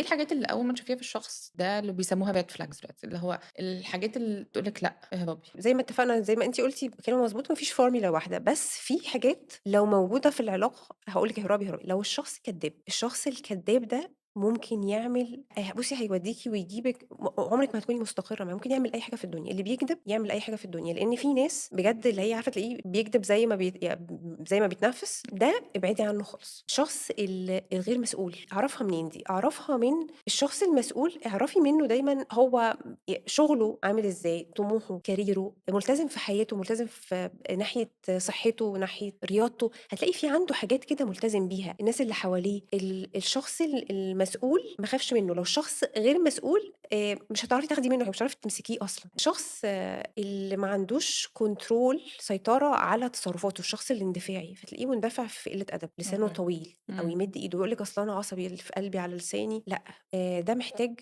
إيه الحاجات اللي أول ما تشوفيها في الشخص ده اللي بيسموها red flags دلوقتي، اللي هو الحاجات اللي تقول لِك لأ، اهربي؟ زي ما اتفقنا، زي ما أنتِ قُلتِ كلام مضبوط، ما فيش formula واحدة، بس في حاجات لو موجودة في العلاقة هاقول لِك اهربي، اهربي. لو الشخص كدّاب، الشخص الكدّاب ده ممكن يعمل بُصّي هيوديكِ ويجيبِك، عمرِك ما هتكوني مستقرة معاه، ممكن يعمل أي حاجة في الدنيا، اللي بيكدب يعمل أي حاجة في الدنيا، لإن في ناس بجد اللي هي عارفة تلاقيه بيكدب زي ما بيتنفس، ده ابعدي عنه خالص. الشخص الغير مسؤول، أعرفها منين دي؟ أعرفها من الشخص المسؤول، اعرفي منه دايمًا هو شغله عامل إزاي، طموحه، كاريره، ملتزم في حياته، ملتزم في ناحية صحته، ناحية رياضته، هتلاقي في عنده حاجات كده ملتزم بيها، الناس اللي حواليه، الشخص المسؤول ما اخافش منه، لو الشخص غير مسؤول مش هتعرفي تاخدي منه، مش هتعرفي تمسكيه أصلًا. الشخص اللي ما عندوش control سيطرة على تصرفاته، الشخص الاندفاعي، فتلاقيه مندفع في قلة أدب، لسانه طويل أو يمد إيده ويقول لِك أصل أنا عصبي اللي في قلبي على لساني، لأ، ده محتاج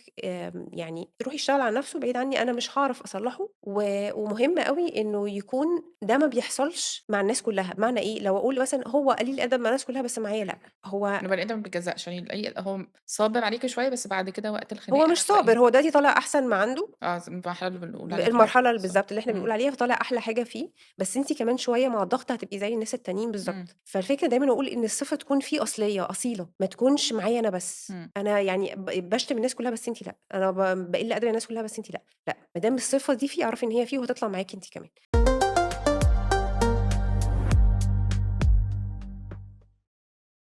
يعني يروح يشتغل على نفسه بعيد عني، أنا مش هاعرف أصلحه. ومهم أوي إنه يكون ده ما بيحصلش مع الناس كلها، بمعنى إيه؟ لو أقول مثلًا هو قليل الأدب مع الناس كلها بس معايا لأ، هو إنه بني آدم ما بيتجزأش، يعني تلاقيه هو صابر عليكِ شوية بس بعد كده وقت هو الخناقة مش هتلاقيه صابر، هو دلوقتي طالع أحسن ما عنده. آه، المرحلة اللي بنقول عليها المرحلة اللي بالضبط. بالضبط اللي إحنا بنقول عليها، فطالع أحلى حاجة فيه، بس أنتِ كمان شوية مع الضغط هتبقي زي الناس التانيين بالضبط. فالفكرة دايمًا أقول إن الصفة تكون فيه أصلية، أصيلة، ما تكونش معايا أنا بس. أنا يعني باشتم الناس كلها بس أنتِ لأ، أنا باقل أدبي على الناس كلها بس أنتِ لأ، لأ، ما دام الصفة دي فيه اعرفي إن هي فيه وهتطلع معاكِ أنتِ كمان.